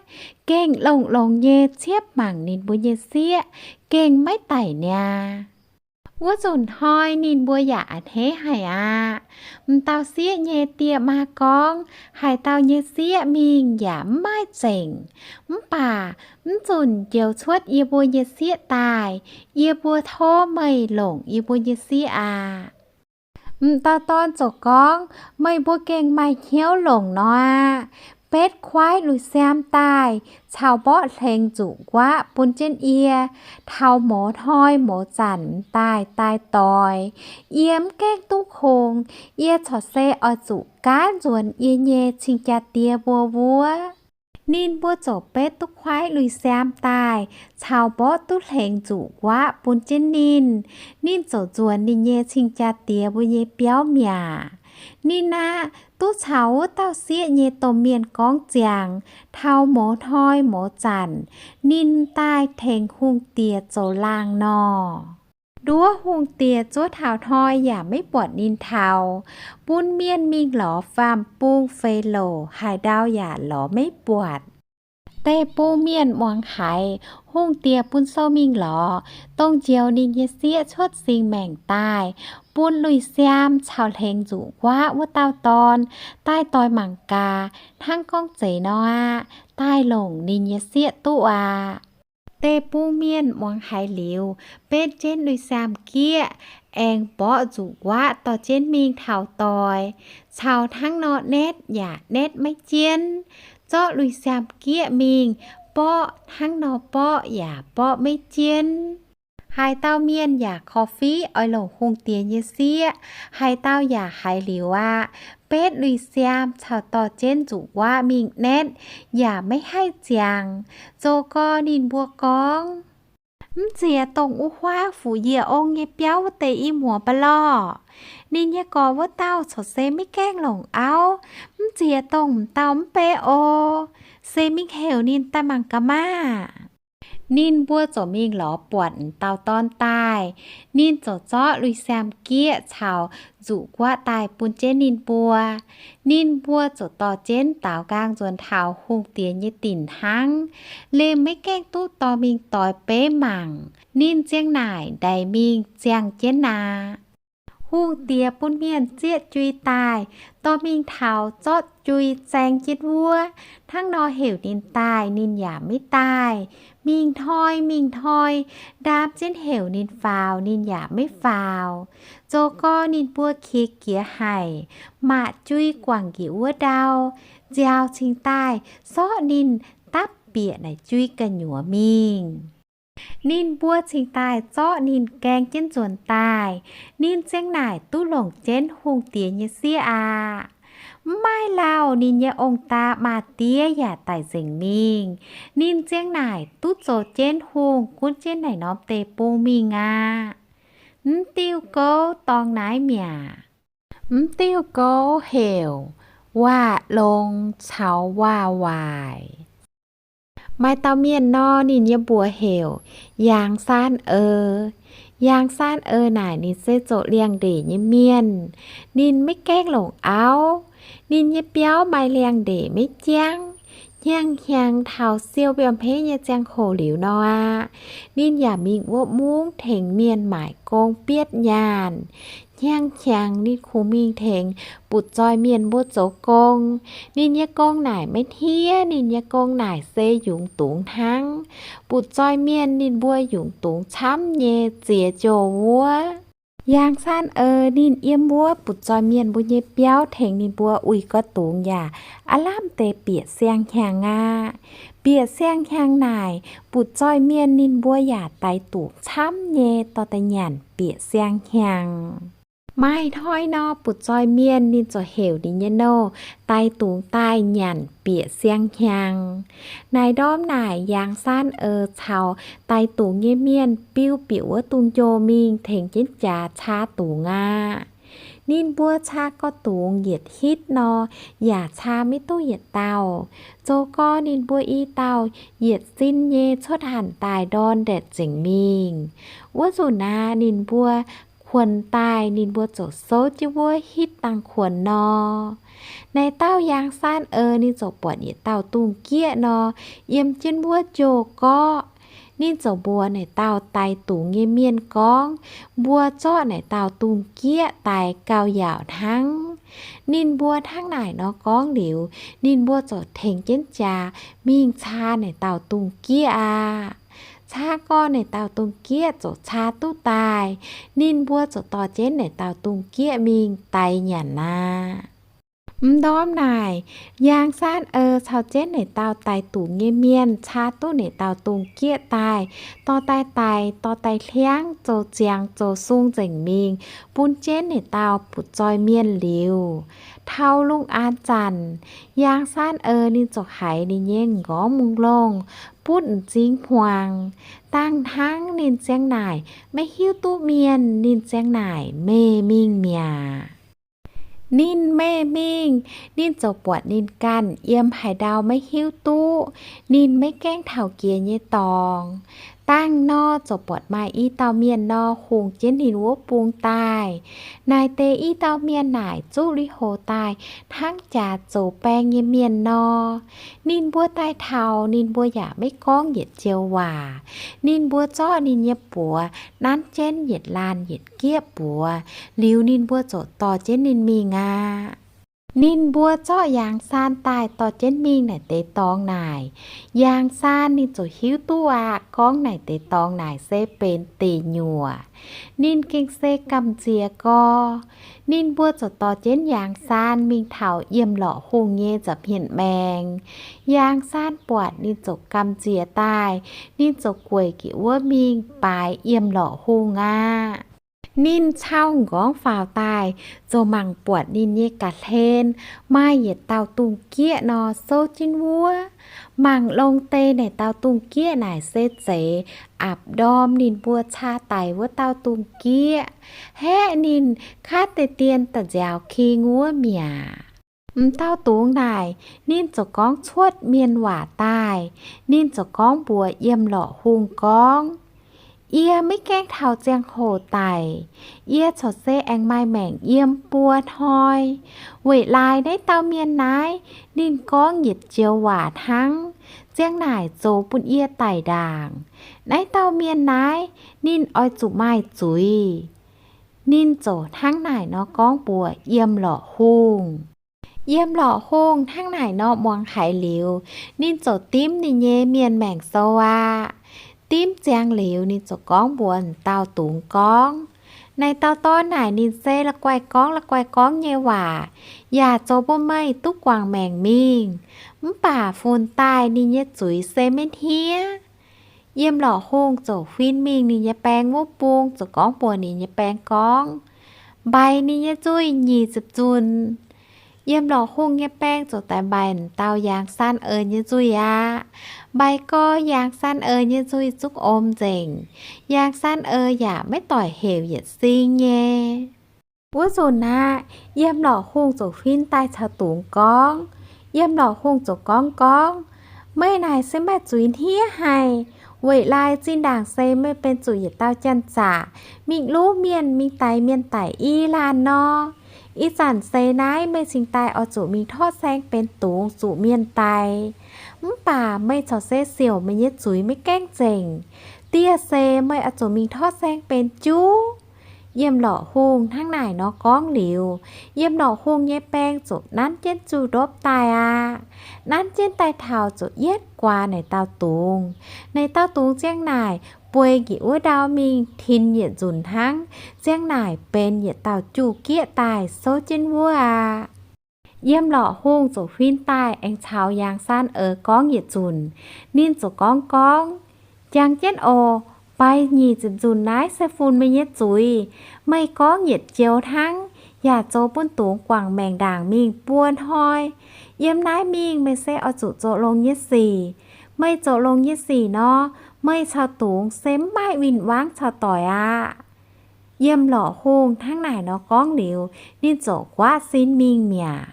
gengh longx-longx nyei ciepv mangc ninh mbuo nyei sieqv, gengh maiv daic niaa. Wuov nzunc hnoi ninh mbuo yaac a'hneiv haic aqv. M'dauh sieqv nyei die maa gorngv, Haaix dauh nyei sieqv mingh yaac mv maaih zengc. Mv baac mv zunc njoux cuotv yie mbuo nyei sieqv daaih. Yie mbuo tov meih longc yie mbuo nyei sieqv aqv. M'dauh dorn ziouc gorngv, Meih mbuo gengh maaih hnyouv longc nor aqv. Betv kuaaiv lui-siaam daaih caux mborqv hlengx nzuqc nquaqv bun jienv yie, taux mouz hnoi mouz zanc m'daaih daaih doix. Yie mv gaengh duqv kungx. Yie corc se oix zuqc gaanv nzuonx yie nyei cing-jaa-die mbuo wuov. Ninh mbuo ziouc betv duqv kuaaiv lui-siaam daaih caux mborqv duqv hlengx nzuqc nquaqv bun jienv ninh. Ninh ziouc nzuonx ninh nyei cing-jaa-die mbuo nyei biauv mi'aqv. Ninh aqv, duqv caux wuov dauh sieqv nyei domh mienh gorngv ziangx, taux mouz hnoi mouz zanc ninh daaih tengx hungh diex zoux laangh nor. Nduov hungh diex zuov taux hnoi yaac maiv buatc ninh taux. Bun mienh mingh lorz faam-bung fei louc, haaix ndau yaac lorz maiv buatc. Deic-bung mienh muangx haiz hungh diex bun sou mingh lorz, dongh njoux ninh nyei sieqv cuotv singx maengc daaih, bun lui-siaam caux hlengx nzuqc nquaqv wuov dauh dorn daaih doix mangc gaax, hnangv gorngv zeiz nor aqv, daaih longc ninh nyei sieqv duqv aqv. Deic-bung mienh muangx haiz liuz, betv jienv lui-siaam gieqv, aengx mborqv nzuqc nquaqv dorh jienv mingh taux doix, caux hnangv nor netv yaac netv maiv jienv. Zorqv lui-siaam gieqv mingh borqv, hnangv nor borqv yaac borqv maiv jienv. Haaix dauh mienh yaac korv-fiqv oix longc hungh diex nyei sieqv, haaix dauh yaac haiz liuz aqv. Betv lui-siaam caux dorh jienv nzuqc nquaqv mingh netv yaac maiv haih ziangx. Zoux gau ninh mbuo gorngv, Mv nziex dongh wuov huaav fuqv-yiec ong nyei biauv wuov deix i muoz ba'lorh. Ninh nyei gorx wuov dauh corc se maiv gaengh longc auv. Mv nziex dongh m'dauh mv bei oc. Se mingh heuc ninh daaih mangc gaax maah! Ninh mbuo ziouc mingh lorz buatc m'dauh dorn daaih. Ninh ziouc zorqv lui-siaam gieqv caux nzuqc nquaqv daaih bun jienv ninh mbuo. Ninh mbuo ziouc dorh jienv daaux nqaang nzuonx taux hungh diex nyei dinc hnangv. Liemh maiv gaengh duqv dorh mingh doix beiv mangc. Ninh ziang naaic ndaix mingh ziangh jienv aqv. Hungh diex bun mienh zieqv jui daaih, dorh mingh taux zorqv jui zaeng jienv wuov. Hnangv nor heuc ninh daaih, ninh yaac maiv daaih. Mingh hnoi mingh hnoi, ndaam jienv heuc ninh faaux, ninh yaac maiv faaux. Zoux gau ninh mbuo qiex jiez haic, maac jui guangc njiec wuov ndau, nziaaux cingx daaih sortv ninh dapv bieqc naaic jui gu'nyuoz mingh. Ninh mbuo cingx daaih zorqv ninh gaeng jienv nzuonx daaih. Ninh ziang naaic duqv longc jienv hungh diex nyei sieqv aqv. Mv maaih lauh ninh nyei ong-daa maa-diev yaac daic nzengc mingh. Ninh ziang naaic duqv zoux jienv hungh gunv jienv naaic norm deic-bung mingh aqv. Mv diuh gouv dorngx naaiv mi'aqv. Mv diuh gouv heuc Waac-Longx caux Waac-Waaic. Maaih dauh mienh nor, ninh nyei mbuox heuc Yaangh Saan Eix. Yaangh Saan Eix naaic ninh se zoux liangx-ndeic nyei mienh. Ninh maiv gaengh longc auv. Ninh nyei biauv maaih liangx-ndeic maiv jangv. Hnyangx-hnyangx taux siou mbiauh hmeiv nyei ziangh hoc liuz nor aqv, ninh yaac mingh wuov mungv tengx mienh maaic gong bietv nyaanh. Hnyangx-hnyangx ninh kungx mingh tengx butv-zoih mienh mbuo zoux gong. Ninh nyei gong naaic maiv hnangv, ninh nyei gong naaic se yungz dungz hnangv. Butv-zoih mienh ninh mbuo yungz dungz camv nyei ziex jouh wuov. Yaangh Saan Eix ninh yiem wuov butv-zoih mienh mbuo nyei biauv tengx ninh mbuo uix gau dungz yaac aav lamh deix bieqc siang-hnyangx aqv. Bieqc siang-hnyangx naaic, butv-zoih mienh ninh mbuo yaac daix dungz camv nyei dorh daaih nyanc bieqc siang-hnyangx. Maaih hnoi nor, butv-zoih mienh ninh ziouc heuc ninh nyei nouh daix dungz daaih nyanc bieqc siang-hnyangx. Naaic ndorm naaic Yaangh Saan Eix caux daix dungz nyei mienh biu bieqc wuov dungz-njoh mingh tengx jienv jaax caa dungz aqv. Ninh mbuo caa gau dungz yietc hitv nor, yaac caa maiv duqv yietc dauh. Zoux gau ninh mbuo i dauh yietc sin nyei cuotv hanc daaih ndorn ndaetc nzengc mingh. Wuov nzunc aqv, ninh mbuo kuonx daaih, ninh mbuo ziouc souv jienv wuov hitv dangh kuonx nor. Naaic dauh Yaangh Saan Eix ninh ziouc buatc yietc dauh dungz jieqv nor, yiem jienv wuov jouh gorqv. Ninh ziouc mbuox naaic dauh daix dungz nyei mienh gorngv, mbuo zorqv naaic dauh dungz jieqv daaih gauh yaauc hnangv. Ninh mbuo hnangv naaic nor gorngv liuz, ninh mbuo ziouc tengx jienv jaax mingh caa naaic dauh dungz jieqv aqv. Caa gau naaic dauh dungz jieqv ziouc caa duqv daaih. Ninh mbuo ziouc dorh jienv naaic dauh dungz jieqv mingh daix nyanc aqv. M'ndorm naaic, Yaangh Saan Eix caux jienv naaic dauh daix dungz nyei mienh caa duqv naaic dauh dungz jieqv daaih, dorh daaih daix, dorh daaih hliangv, zoux ziangx zoux sung nzengc mingh bun jienv naaic dauh butv-zoih mienh liuz. Taux lungh aanx zanc, Yaangh Saan Eix ninh ziouc haiz ninh nyei m'nqorngv mungh longh butv m'zing hmuangx. Dangh hnangv ninh ziang naaic maiv hiuv duqv mienh, ninh ziang naaic meih mingh mi'aqv. Ninh meih mingh, ninh ziouc buatc ninh ganh yiem haaix ndau maiv hiuv duqv. Ninh maiv gaengh taux jiex nyei dorngx. Dangh nor ziouc buatc maaih i dauh mienh nor hungx jienv ninh wuov bung daaih. Naaic deix i dauh mienh naaic zuqv lui-houx daaih hnangv jaax zoux baeng nyei mienh nor. Ninh mbuo daaih taux, ninh mbuo yaac maiv gorngv yietc joux waac. Ninh mbuo zorqv ninh nyei buoz nanv jienv yietc laanh yietc jieqv buoz, liuz ninh mbuo ziouc dorh jienv ninh mingh aqv. Ninh mbuo zorqv Yaangh Saan daaih dorh jienv mingh naaic deix dorngx naaic, Yaangh Saan ninh ziouc hiuv duqv aqv, gorngv naaic deix dorngx naaic se benx deic nyuoqc. Ninh gengh se gamh nziex gau. Ninh mbuo ziouc dorh jienv Yaangh Saan mingh taux Yiem Lorqc Hungh nyei nza'hmien maengx. Yaangh Saan buatc ninh ziouc gamh nziex daaih, ninh ziouc gueic jienv wuov mingh baaix Yiem Lorqc Hungh aqv. Ninh cau m'nqorngv faaux daaih, ziouc mangc buatc ninh nyei ga'hlen maaih yietc dauh dungz jieqv nor souv jienv wuov. Mangc longx deix naaic dauh dungz jieqv naaic se zeiz apc ndorm ninh mbuo caa daic wuov dauh dungz jieqv, haeqv ninh kaav deix dien da'nziaaux king wuov mi'aqv. M'dauh dungz naaic, ninh ziouc gorngv cuotv mienh waac daaih. Ninh ziouc gorngv mbuox Yiem Lorqc Hungh gorngv, Yie maiv gaengh taux ziangh hoc daic. Yie corc se aengx maaih maengc yiem buo hnoi. Weic laaix naaiv dauh mienh naaiv, ninh gorngv yietc joux waac hnangv, ziang naaic zoux bun yie daic ndaangc. Naaiv dauh mienh naaiv, ninh oix zuqc maaih zuiz. Ninh ziouc hnangv naaic nor gorngv mbuox Yiem Lorqc Hungh. Yiem Lorqc Hungh hnangv naaic nor muangx haiz liuz, ninh ziouc dimv ninh nyei mienh maengc sou aqv. Dimv ziangx liuz, ninh ziouc gorngv mbuox dauh dungz gorngv, Naaic dauh dorn naaic ninh se la'guaih gorngv la'guaih gorngv nyei waac, yaac zoux bun meih duqv guangc maengc mingh. Mv baac funx daaih ninh nyei zuiz se maiv hnangv. Yiem Lorqc Hungh ziouc huin mingh ninh nyei baeng wuov bung, ziouc gorngv mbuox ninh nyei baeng gorngv, mbaix ninh nyei nzuih nyic ziepc nzunc. Yiem Lorqc Hungh nyei baeng ziouc daaih mbaix dauh Yangh Saan Eix nyei nzuih aqv. Mbaix gau Yangh Saan Eix nyei nzuih zungv om nzengc. Yangh Saan Eix yaac maiv doic heuc yietc sing nyei. Wuov nzunc aqv, Yiem Lorqc Hungh ziouc huin daaih caux dungz gorngv. Yiem Lorqc Hungh ziouc gorngv gorngv, meih naaic se maaih zuiz hniev haic. Weic laaix zinh ndaangc se meih benx zuqc yietc dauh janx-zaqc, mingh luv mienh, mingh daix mienh daic i laanh nor. Ih zanc seix naaiv meih cingx daaih oix zuqc mingh torqv saeng benx dungz zuqc mienh daix. Mv baac meih corc se siouc meih nyei zuiz maiv gaengh nzengc. Dieh se meih oix zuqc mingh torqv saeng benx juv. Yiem Lorqc Hungh hnangv naaic nor gorngv liuz, Yiem Lorqc Hungh nyei baeng ziouc nanv jienv juv-ndopv daaih aqv. Nanv jienv daaih taux ziouc yietv guaax naaic dauh dungz. Naaic dauh dungz ziang naaic bueix njiec wuov ndau mingh tin yietc nzunc hnangv, ziang naaic benx yietc dauh juv-gieqv daaih souv jienv wuov aqv. Yiem Lorqc Hungh ziouc huin daaih aengx caux Yangh Saan Eix gorngv yietc nzunc. Ninh ziouc gorngv gorngv, jangx jienv oc. Mbaix nyic ziepc nzunc naaiv se funx meih nyei zuiz. Meih gorngv yietc joux hnangv, yaac zoux bun dungz guangc maengc ndaangc mingh buo hnoi. Yiem naaiv mingh meih se oix zuqc zoux longx nyei sic. Meih zoux longx nyei sic nor, meih caux dungz se mv maaih win-wangv caux doic aqv. Yiem Lorqc Hungh hnangv naaic nor gorngv liuz, ninh ziouc nquaqv sin mingh mi'aqv.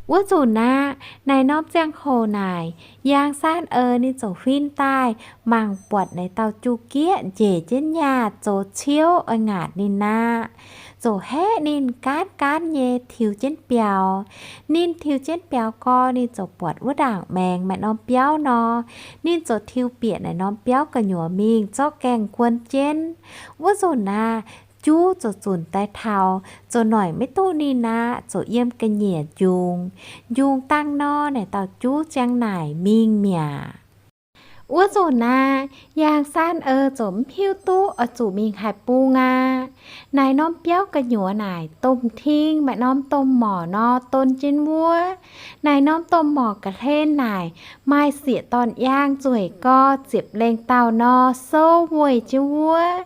Wuov nzunc aqv, naaic norm ziangh hoc naaic, Yangh Saan Eix ninh ziouc huin daaih mangc buatc naaic dauh juv-gieqv njiec jienv nyaah zoux ciouv oix ngaatc ninh aqv. Ziouc haeqv ninh gaanv gaanv nyei tiux jienv biaux. Ninh tiux jienv biaux gau, ninh ziouc buatc wuov ndaangc maengx maaih norm biauv nor. Ninh ziouc tiux bieqc naaic norm biauv gu'nyuoz mingh zorqv gaengh guon jienv. Wuov nzunc aqv, juv ziouc zunc daaih taux, ziouc noic maiv duqv ninh aqv, ziouc yiem ga'nyiec njungx. Njungx dangh nor, naaic dauh juv ziang naaic mingh mi'aqv. Wuov nzunc aqv, Yangh Saan Eix ziouc mv hiuv duqv oix zuqc mingh haaix bung aqv. Naaic norm biauv gu'nyuoz naaic domh ting maaih norm domh morc nor don jienv wuov. Naaic norm domh morc ga'hlen naaic maaih sieqv-dorn-yaang nzueic gau, ziepc lengh dauh nor souv weih jienv wuov.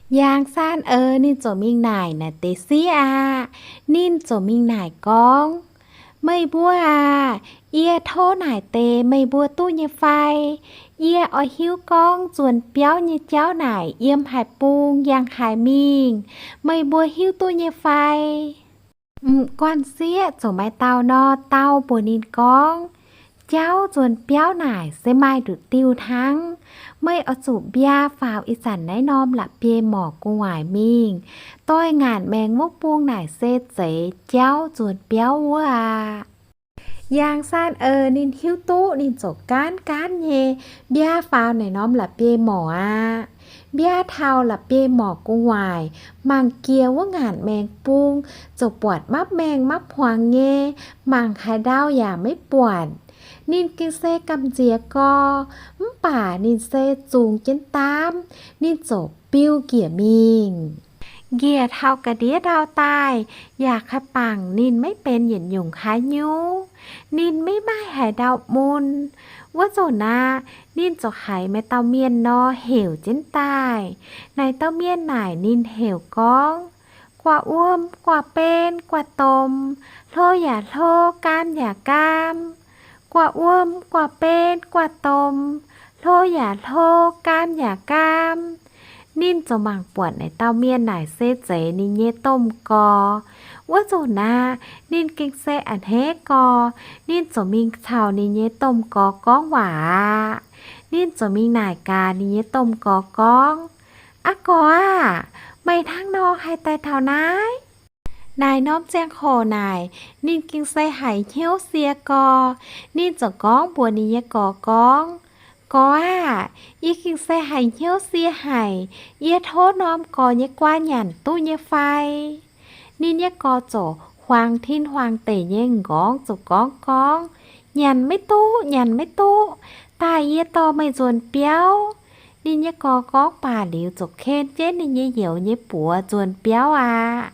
Yangh Saan Eix ninh ziouc mingh naaic naaic deix sieqv aqv. Ninh ziouc mingh naaic gorngv, meih mbuo aah! Yie tov naaic deix meih mbuo duqv nyei fai? Yie oix hiuv gorngv nzuonx biauv nyei jauv naaic yiem haaix bung yangh haaix mingh. Meih mbuo hiuv duqv nyei fai? M'guanh sieqv ziouc maaih dauh nor dau mbuox ninh gorngv, jauv nzuonx biauv naaic se maaih nduqc diuh hnangv. Meih oix zuqc mbiaa faaux ih zanc naaiv norm la'bieiv-morc gu'nguaaic mingh. Doix-ngaanc maengx wuov bung naaic se zeiz jauv nzuonx biauv wuov aqv. Yangh Saan Eix ninh hiuv duqv ninh ziouc gaanv gaanv nyei mbiaa faaux naaic norm la'bieiv-morc aqv. Mbiaa taux la'bieiv-morc gu'nguaaic, mangc jiex wuov ngaanc maengx bung, ziouc buatc mapv maengh mapv hmuangx nyei, mangc haaix ndau yaac maiv buatc. Ninh gengh se gamh nziex gau, mv baac ninh se zungx jienv daamv, ninh ziouc biu njiec mingh. Njiec taux ga'ndiev ndau daaih, yaac kaaix bangc ninh maiv benx yietc nyungc haaix nyungc. Ninh maiv maaih haaix ndau mun. Wuov nzunc aqv, ninh ziouc haiz maaih dauh mienh nor heuc jienv daaih. Naaic dauh mienh naaic ninh heuc gorngv, guaav wuom, guaav ben, guaav domh, hlo yaac hlo, gaam yaac gaam. Guaav wuom, guaav ben, guaav domh, hlo yaac hlo, gaam yaac gaam. Ninh ziouc mangc buatc naaic dauh mienh naaic se zeiz ninh nyei domh gorx. Wuov nzunc aqv, ninh gengh se a'hneiv gorx. Ninh ziouc mingh caux ninh nyei domh gorx gorngv waac aqv. Ninh ziouc mingh naaic gaax ninh nyei domh gorx gorngv, aqv gorx aah! Meih hnangv nor haih daaih taux naaiv? Naaic norm ziangh hoc naaic, ninh gengh se haiz hnyouv sie gorx. Ninh ziouc gorngv mbuox ninh nyei gorx gorngv, gorx aah! Yie gengh se haiz hnyouv sie haic. Yie tov norm gorx nyei guaav nyanc duqv nyei fai? Ninh nyei gorx ziouc huaang tin huaang deic nyei m'nqorngv ziouc gorngv gorngv, nyanc maiv duqv, nyanc maiv duqv. Daaih yie dorh meih nzuonx biauv. Ninh nyei gorx gorngv baac liuz ziouc ken jienv ninh nyei youz nyei buoz nzuonx biauv aqv.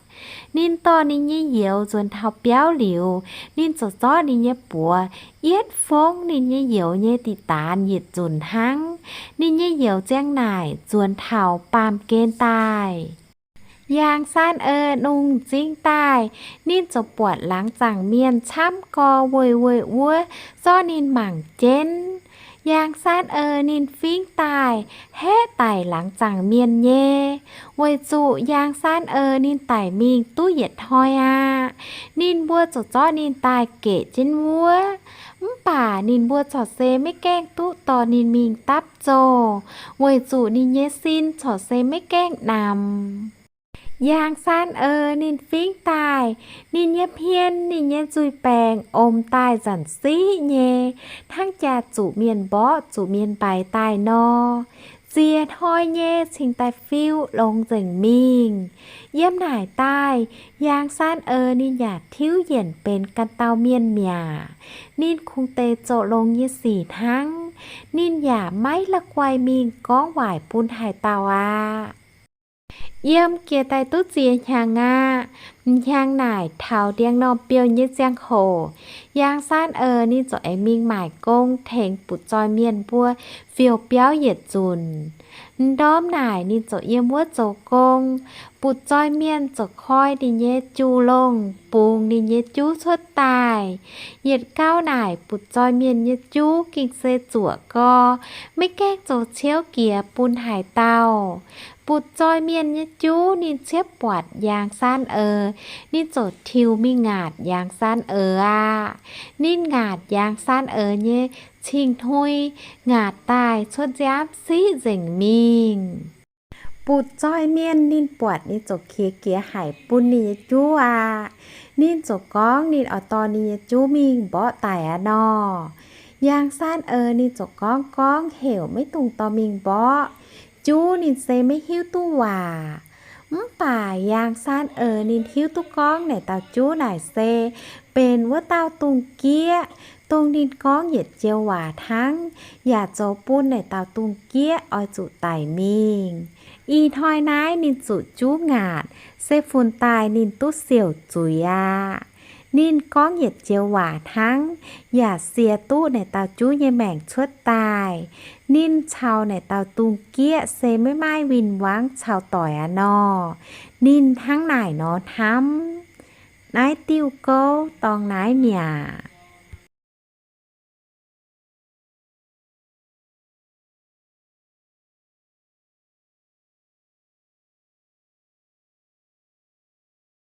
Ninh dorh ninh nyei youz nzuonx taux biauv liuz, ninh ziouc zorqv ninh nyei buoz yietv fongv ninh nyei youz nyei diqc daanz yietc nzunc hnangv. Ninh nyei youz ziang naaic nzuonx taux baamh gen daaih. Yaang Saan Eix nungh m'zing daaih, ninh ziouc buatc laangz zaangc mienh camv gorx weic weic wuov zorqv ninh mangc jienv. Yaang Saan Eix ninh fingx daaih haeqv daic laangz zaangc mienh nyei, weic zuqc Yaang Saan Eix ninh daic mingh duqv yietc hnoi aqv. Ninh mbuo ziouc zorqv ninh daaih geqc jienv wuov. Mv baac ninh mbuo corc se maiv gaengh duqv dorh ninh mingh dapv zoh, weic zuqc ninh nyei sin corc se maiv gaengh namx. Yaang Saan Eix ninh fingx daaih, ninh nyei hmien, ninh nyei nzuih-baengc omx daaih nzanc-siqv nyei, hnangv jaa zuqc mienh mborqv zuqc mienh mbaix daaih nor. Ziex hnoi nyei cingx daaih fiu longx nzengc mingh. Yiem naaic daaih, Yaang Saan Eix ninh yaac tiuv yienc benx ganh dauh mienh mi'aqv. Ninh kungx deix zoux longx nyei sic hnangv. Ninh yaac maiv la'guaih mingh gorngv waaic bun haaix dauh aqv. Yiem jiex daaih duqv ziex hnyangx aqv. M'hnyangx naaic taux ndiangx-normh biouv nyei ziangh hoc, Yaang Saan Eix ninh ziouc aengx mingh maaic gong tengx butv-zoih mienh mbuo fiou biauv yietc nzunc. M'ndorm naaic ninh ziouc yiem wuov zoux gong. Butv-zoih mienh ziouc koi ninh nyei juu-longh bungx ninh nyei juv cuotv daaih. Yietc gau naaic butv-zoih mienh nyei juv gengh se zuoqc gorx, maiv gaengh zoux ciouv jiex bun haaix dauh. Butv-zoih mienh nyei juv ninh ciepv buatc Yaang Saan Eix, ninh ziouc tiux mingh ngaatc Yaang Saan Eix aqv. Ninh ngaatc Yaang Saan Eix nyei cing-hnoi, ngaatc daaih cuotv nziaamv siqv nzengc mingh. Butv-zoih mienh ninh buatc ninh ziouc qiex jiez haic bun ninh nyei juv aqv. Ninh ziouc gorngv ninh oix dorh ninh nyei juv mingh mborqv daic aqv nor. Yaang Saan Eix ninh ziouc gorngv gorngv heuc maiv dungx dorh mingh mborqv. Juv ninh se maiv hiuv duqv waac. Mv baac Yaang Saan Eix ninh hiuv duqv gorngv naaic dauh juv naaic se benx wuov dauh dungz jieqv, dongh ninh gorngv yietc joux waac hnangv, yaac zoux bun naaic dauh dungz jieqv oix zuqc daic mingh. Ih hnoi naaiv ninh zuqc juv ngaatc, se funx daaih ninh duqv siouc zuiz aqv. Ninh gorngv yietc joux waac hnangv, yaac siec duqv naaic dauh juv nyei maengc cuotv daaih. Ninh caux naaic dauh dungz jieqv se maiv maaih win-wangv caux doic aqv nor. Ninh hnangv naaic nor hnamv. Naaiv diuh gouv dorngx naaiv mi'aqv.